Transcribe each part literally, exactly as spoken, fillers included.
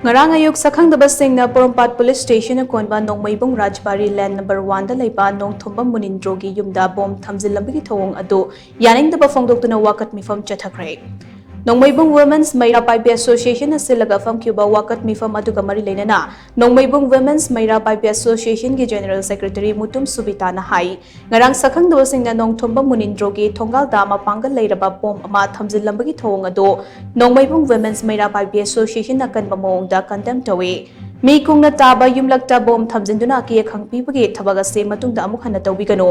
ꯉꯔꯥꯡ ꯑꯌꯨꯛ ꯁꯛꯈꯪꯗꯕꯁꯤꯡꯅ ꯄꯣꯔꯣꯝꯄꯥꯠ ꯄꯨꯂꯤꯁ ꯁ꯭ꯇꯦꯁꯟꯅ ꯀꯣꯟꯕ ꯅꯣꯡꯃꯩꯕꯨꯡ ꯔꯥꯖꯕꯥꯔꯤ ꯂꯦꯟ ꯅꯝꯕꯔ ꯋꯥꯟꯗ ꯂꯩꯕ ꯅꯣꯡꯊꯣꯝꯕꯝ ꯃꯨꯅꯤꯟꯗ꯭ꯔꯣꯒꯤ ꯌꯨꯝꯗ ꯕꯣꯝ ꯊꯝꯖꯤꯜꯂꯝꯕꯒꯤ ꯊꯧꯑꯣꯡ ꯑꯗꯨ ꯌꯥꯅꯤꯡꯗꯕ ꯐꯣꯡꯗꯣꯛꯇꯨꯅ ꯋꯥꯀꯠ ꯃꯤꯐꯝ ꯆꯠꯊꯈ꯭ꯔꯦ꯫ ꯅꯣꯡꯃꯩꯕꯨꯡ ꯋꯨꯃꯦꯟꯁ ꯃꯩꯔꯥ ꯄꯥꯏꯕꯤ ꯑꯦꯁꯣꯁꯤꯌꯦꯁꯟꯅ ꯁꯤꯜꯂꯒ ꯐꯝꯈꯤꯕ ꯋꯥꯀꯠ ꯃꯤꯐꯝ ꯑꯗꯨꯒ ꯃꯔꯤ ꯂꯩꯅꯅ ꯅꯣꯡꯃꯩꯕꯨꯡ ꯋꯨꯃꯦꯟꯁ ꯃꯩꯔꯥ ꯄꯥꯏꯕꯤ ꯑꯦꯁꯣꯁꯤꯌꯦꯁꯟꯒꯤ ꯖꯦꯅꯔꯦꯜ ꯁꯦꯀ꯭ꯔꯦꯇꯔꯤ ꯃꯨꯇꯨꯝ ꯁꯨꯕꯤꯇꯥꯅ ꯍꯥꯏ, ꯉꯔꯥꯡ ꯁꯛꯈꯪꯗꯕꯁꯤꯡꯅ ꯅꯣꯡꯊꯣꯝꯕꯝ ꯃꯨꯅꯤꯟꯗ꯭ꯔꯣꯒꯤ ꯊꯣꯡꯒꯥꯜꯗ ꯃꯄꯥꯡꯒꯜ ꯂꯩꯔꯕ ꯕꯣꯝ ꯑꯃ ꯊꯝꯖꯤꯜꯂꯝꯕꯒꯤ ꯊꯧꯑꯣꯡ ꯑꯗꯨ ꯅꯣꯡꯃꯩꯕꯨꯡ ꯋꯨꯃꯦꯟꯁ ꯃꯩꯔꯥ ꯄꯥꯏꯕꯤ ꯑꯦꯁꯣꯁꯤꯌꯦꯁꯟꯅ ꯑꯀꯟꯕ ꯃꯑꯣꯡꯗ ꯀꯟꯗꯦꯝ ꯇꯧꯏ꯫ ꯃꯤ ꯀꯨꯡꯅ ꯇꯥꯕ ꯌꯨꯝꯂꯛꯇ ꯕꯣꯝ ꯊꯝꯖꯤꯟꯗꯨꯅ ꯑꯀꯤ ꯑꯈꯪ ꯄꯤꯕꯒꯤ ꯊꯕꯛ ꯑꯁꯤ ꯃꯇꯨꯡꯗ ꯑꯃꯨꯛ ꯍꯟꯅ ꯇꯧꯕꯤꯒꯅꯨ꯫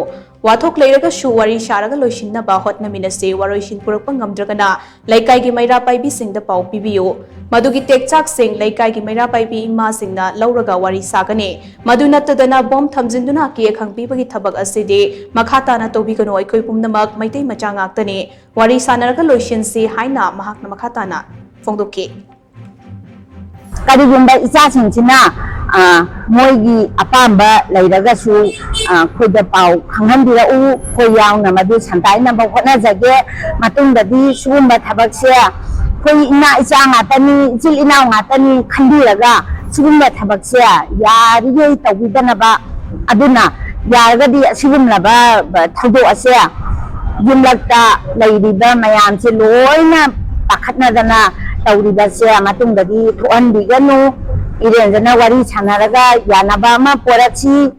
ꯋꯥꯊꯣꯛ ꯂꯩꯔꯒꯁꯨ ꯋꯥꯔꯤ ꯁꯥꯔꯒ ꯂꯣꯏꯁꯤꯟꯅꯕ ꯍꯣꯠꯅꯃꯤꯟꯅꯁꯤ꯫ ꯋꯥꯔꯣꯏꯁꯤꯟ ꯄꯨꯔꯛꯄ ꯉꯝꯗ꯭ꯔꯒꯅ ꯂꯩꯀꯥꯏꯒꯤ ꯃꯩꯔꯥ ꯄꯥꯏꯕꯤꯁꯤꯡꯗ ꯄꯥꯎ ꯄꯤꯕꯤꯌꯨ꯫ ꯃꯗꯨꯒꯤ ꯇꯦꯛꯆꯥꯛꯁꯤꯡ ꯂꯩꯀꯥꯏꯒꯤ ꯃꯩꯔꯥ ꯄꯥꯏꯕꯤ ꯏꯃꯥꯁꯤꯡꯅ ꯂꯧꯔꯒ ꯋꯥꯔꯤ ꯁꯥꯒꯅꯤ꯫ ꯃꯗꯨ ꯅꯠꯇꯗꯅ ꯕꯣꯝ ꯊꯝꯖꯤꯟꯗꯨꯅ ꯑꯀꯤ ꯑꯈꯪ ꯄꯤꯕꯒꯤ ꯊꯕꯛ ꯑꯁꯤꯗꯤ ꯃꯈꯥ ꯇꯥꯅ ꯇꯧꯕꯤꯒꯅꯨ꯫ ꯑꯩꯈꯣꯏ ꯄꯨꯝꯅꯃꯛ ꯃꯩꯇꯩ ꯃꯆꯥ ꯉꯥꯛꯇꯅꯤ꯫ ꯋꯥꯔꯤ ꯁꯥꯟꯅꯔꯒ ꯂꯣꯏꯁꯤꯟꯁꯤ ꯍꯥꯏꯅ ꯃꯍꯥꯛꯅ ꯃꯈꯥ ꯇꯥꯅ ꯐꯣꯡꯗꯣꯛꯈꯤ꯫ ꯀꯔꯤꯒꯨꯝꯕ ꯏꯆꯥꯁꯤꯡꯁꯤꯅ, ꯑ, ꯃꯣꯏꯒꯤ ꯑꯄꯥꯝꯕ ꯂꯩꯔꯒꯁꯨ, ꯑ, ꯑꯩꯈꯣꯏꯗ ꯄꯥꯎ ꯈꯪꯍꯟꯕꯤꯔꯛꯎ꯫ ꯑꯩꯈꯣꯏ ꯌꯥꯎꯅ ꯃꯗꯨ ꯁꯟꯗꯥꯏꯅꯕ ꯍꯣꯠꯅꯖꯒꯦ꯫ ꯃꯇꯨꯡꯗꯗꯤ ꯁꯤꯒꯨꯝꯕ ꯊꯕꯛꯁꯦ ꯑꯩꯈꯣꯏ ꯏꯃꯥ ꯏꯆꯥ ꯉꯥꯛꯇꯅꯤ, ꯏꯆꯤꯜ ꯏꯅꯥꯎ ꯉꯥꯛꯇꯅꯤ ꯈꯟꯕꯤꯔꯒ ꯁꯤꯒꯨꯝꯕ ꯊꯕꯛꯁꯦ ꯌꯥꯔꯤꯉꯩ ꯇꯧꯕꯤꯗꯅꯕ, ꯑꯗꯨꯅ ꯌꯥꯔꯒꯗꯤ ꯑꯁꯤꯒꯨꯝꯂꯕ ꯊꯧꯗꯣꯛ ꯑꯁꯦ ꯌꯨꯝꯂꯛꯇ ꯂꯩꯔꯤꯕ ꯃꯌꯥꯝꯁꯦ ꯂꯣꯏꯅ ꯄꯥꯈꯠꯅꯗꯅ ꯇꯧꯔꯤꯕꯁꯦ ꯃꯇꯨꯡꯗꯗꯤ ꯊꯣꯛꯍꯟꯕꯤꯒꯅꯨ꯫ ꯏꯔꯦꯟꯖꯅ ꯋꯥꯔꯤ ꯁꯥꯟꯅꯔꯒ ꯌꯥꯅꯕ ꯑꯃ ꯄꯣꯔꯛꯁꯤ꯫